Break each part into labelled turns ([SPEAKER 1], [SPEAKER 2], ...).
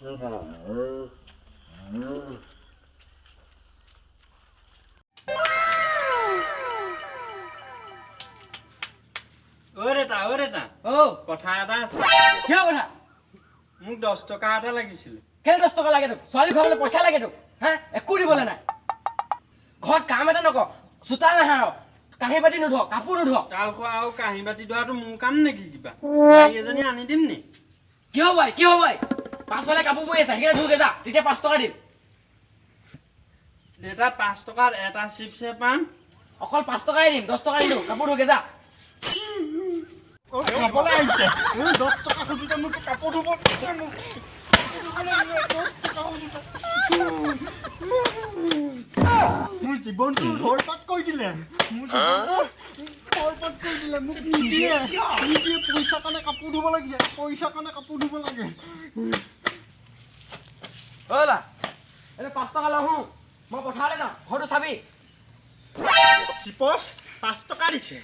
[SPEAKER 1] অ' দেতা, অ' দেতা।
[SPEAKER 2] অ'।
[SPEAKER 1] কথা এটা আছে।
[SPEAKER 2] কিয় কথা?
[SPEAKER 1] মোক 10 টকা এটা লাগিছিলে।
[SPEAKER 2] কেলে 10 টকা লাগে তোক? ছোৱালী খুৱাবলৈ পইচা লাগে তোক? হা, একো দিবলৈ নাই। ঘৰত কাম এটা নকৰ, চোতাল নাসাৰ, কাঁহী বাতি নোধ, কাপোৰ নোধ।
[SPEAKER 1] তাল খোৱা আৰু কাঁহী বাতি ধোৱাটো মোৰ কাম নেকি? কিবা বোৱাৰী এজনী আনি দিম নি?
[SPEAKER 2] কি হ'ব কি হ'ব? পাছফালে কাপোৰ বৈ আছে, সেইকেইটা ধুগে যা, তেতিয়া 5 টকা দিম।
[SPEAKER 1] দেউতা, 5 টকাত এটা চিপছহে পাম।
[SPEAKER 2] অকল 5 টকাই দিম, 10 টকা নিদিওঁ। কাপোৰ ধুগে যা।
[SPEAKER 1] খাবলৈ আহিছে। 10 টকা খুজোতে মোক কাপোৰ ধুব দিছে মোক। 10 টকা খুজোতে মোৰ জীৱনটো ধৰপাত কৰি দিলে। মোৰ জীৱনটো বৰবাদ কৰি দিলে। মোক নিদিয়ে, নিদিয়ে। পইচা কাৰণে কাপোৰ ধুব লাগিছে, পইচা কাৰণে কাপোৰ ধুব লাগে।
[SPEAKER 2] অ' এইটো 5 টকা লওঁ, মই পথাৰলৈ যাওঁ, ঘৰটো চাবি।
[SPEAKER 1] চিপছ 5 টকা দিছে,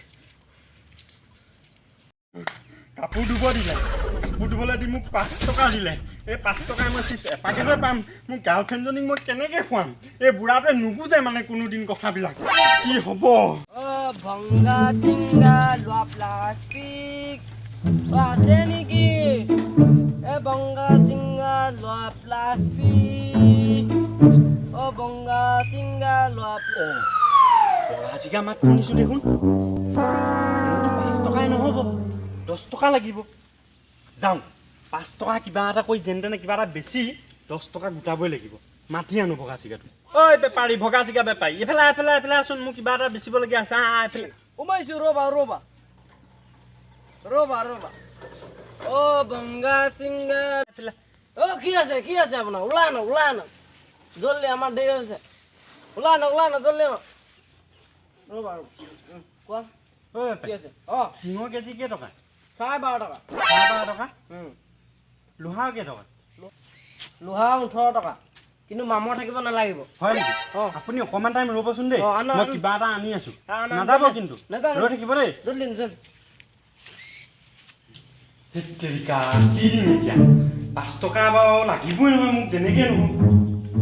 [SPEAKER 1] কাপোৰ ধুব দিলে। কাপোৰ ধুবলৈ দি মোক 5 টকা দিলে। এই 5 টকাই মই চিপছ এপাকেটে পাম। মোৰ গাৰ্লফ্ৰেণ্ডজনীক মই কেনেকৈ খুৱাম? এই বুঢ়াটোৱে নুবুজে মানে কোনোদিন কথাবিলাক। কি হ'ব?
[SPEAKER 2] অ' ভংগা চিংগা লোৱা প্লাষ্টিক আছে নেকি? এ বংগা চিংগা লোৱা প্লাষ্টিক, অ' বংগা চিংগা লোৱা।
[SPEAKER 1] বগা চিগা মাত শুনিছোঁ দেখোন। মোৰতো 5 টকাই নহ'ব, 10 টকা লাগিব। যাওঁ, 5 টকা কিবা এটা কৰি যেনে তেনে কিবা এটা বেছি 10 টকা গোটাবই লাগিব। মাতি আনো বগা চিগাটো। ঐ বেপাৰী, ভগা চিগা বেপাৰী, এইফালে এইফালে এইফালে আচোন। মোৰ কিবা এটা বেচিবলগীয়া আছে। আহ, আহ, এইফালে।
[SPEAKER 2] সোমাইছো, ৰ'বা ৰ'বা ৰ'বা ৰ'বা। অ' বংগা চিংগা।
[SPEAKER 1] এইফালে।
[SPEAKER 2] অ' কি আছে, কি আছে আপোনাৰ? ওলাই আনক, ওলাই আনক জল্দি, আমাৰ দেৰি হৈছে। ওলাই আনক, ওলাই আনক জল্দি আনক। ৰ'বা ৰ'বা, কোৱা।
[SPEAKER 1] ঐ
[SPEAKER 2] কি
[SPEAKER 1] বেপাৰী।
[SPEAKER 2] আছে? অঁ।
[SPEAKER 1] টিঙৰ কেজি কেইটকা?
[SPEAKER 2] 12.5 টকা।
[SPEAKER 1] 12.5 টকা। লোহাৰ কেইটকা?
[SPEAKER 2] লোহা 18 টকা, কিন্তু মামৰ থাকিব নালাগিব।
[SPEAKER 1] হয় নেকি?
[SPEAKER 2] অঁ।
[SPEAKER 1] আপুনি অকণমান টাইম ৰ'বচোন দেই।
[SPEAKER 2] অঁ, আনক,
[SPEAKER 1] মই
[SPEAKER 2] আনক।
[SPEAKER 1] কিবা এটা আনি আছো।
[SPEAKER 2] আনক,
[SPEAKER 1] নাযাব।
[SPEAKER 2] জল্দি।
[SPEAKER 1] কিন্তু
[SPEAKER 2] নাযাওঁ।
[SPEAKER 1] ৰৈ থাকিব দেই।
[SPEAKER 2] জল্দি জল্দি।
[SPEAKER 1] ধেত তেৰিকা, কি দিম এতিয়া? 5 টকা বাৰু লাগিবই নহয় মোক যেনেকৈ নহওক।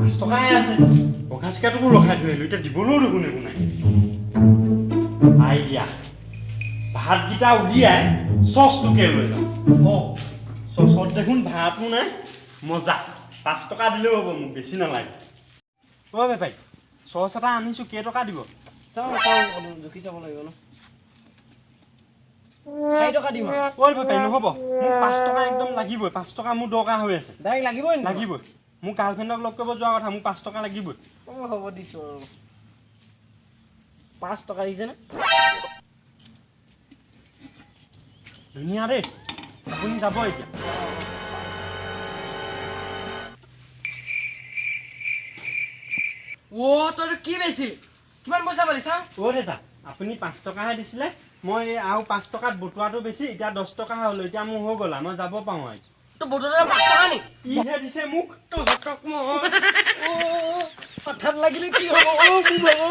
[SPEAKER 1] 5 টকাই আছে, বগা চিকাটোকো ৰখাই থৈ আহিলোঁ। এতিয়া দিবলৈও দেখোন একো নাই। আইডিয়া! ভাতকেইটা উলিয়াই চচটোকে লৈ যাওঁ। অঁ, চচত দেখোন ভাতো নাই। মজা, 5 টকা দিলেও হ'ব, মোক বেছি নালাগে। অ' বেপাৰী, চচ এটা আনিছোঁ, কেইটকা দিব?
[SPEAKER 2] চাওঁ চাওঁ, জুখি চাব লাগিব ন। 4 টকা দিম আৰু।
[SPEAKER 1] ঐ বেপাৰী, নহ'ব, মোক 5 টকা একদম লাগিবই। 5 টকা মোৰ দৰকাৰ হৈ আছে।
[SPEAKER 2] ডাইৰেক্ট লাগিবই নেকি?
[SPEAKER 1] লাগিবই। মোৰ গাৰ্লফ্ৰেণ্ডক লগ কৰিব যোৱাৰ কথা, মোক 5 টকা লাগিবই।
[SPEAKER 2] অঁ, হ'ব, দিছোঁ আৰু। 5 টকা দিছেনে?
[SPEAKER 1] ধুনীয়া দেই, আপুনি যাব এতিয়া।
[SPEAKER 2] অ' তইতো কি বেচিলি? কিমান পইচা পালি চাওঁ।
[SPEAKER 1] অ' দেতা, আপুনি 5 টকাহে দিছিলে। মই এই আৰু 5 টকাত বটুৱাটো বেছি এতিয়া 10 টকা হ'ল। এতিয়া মোৰ হৈ গ'ল আৰু, মই যাব পাৰোঁ আৰু।
[SPEAKER 2] তোৰ বটুৱাটো 5 টকা নি?
[SPEAKER 1] ইহে দিছে মোক।
[SPEAKER 2] তহঁতক মই মাথাত লাগিলে কি হ'ব? অ' মোৰ।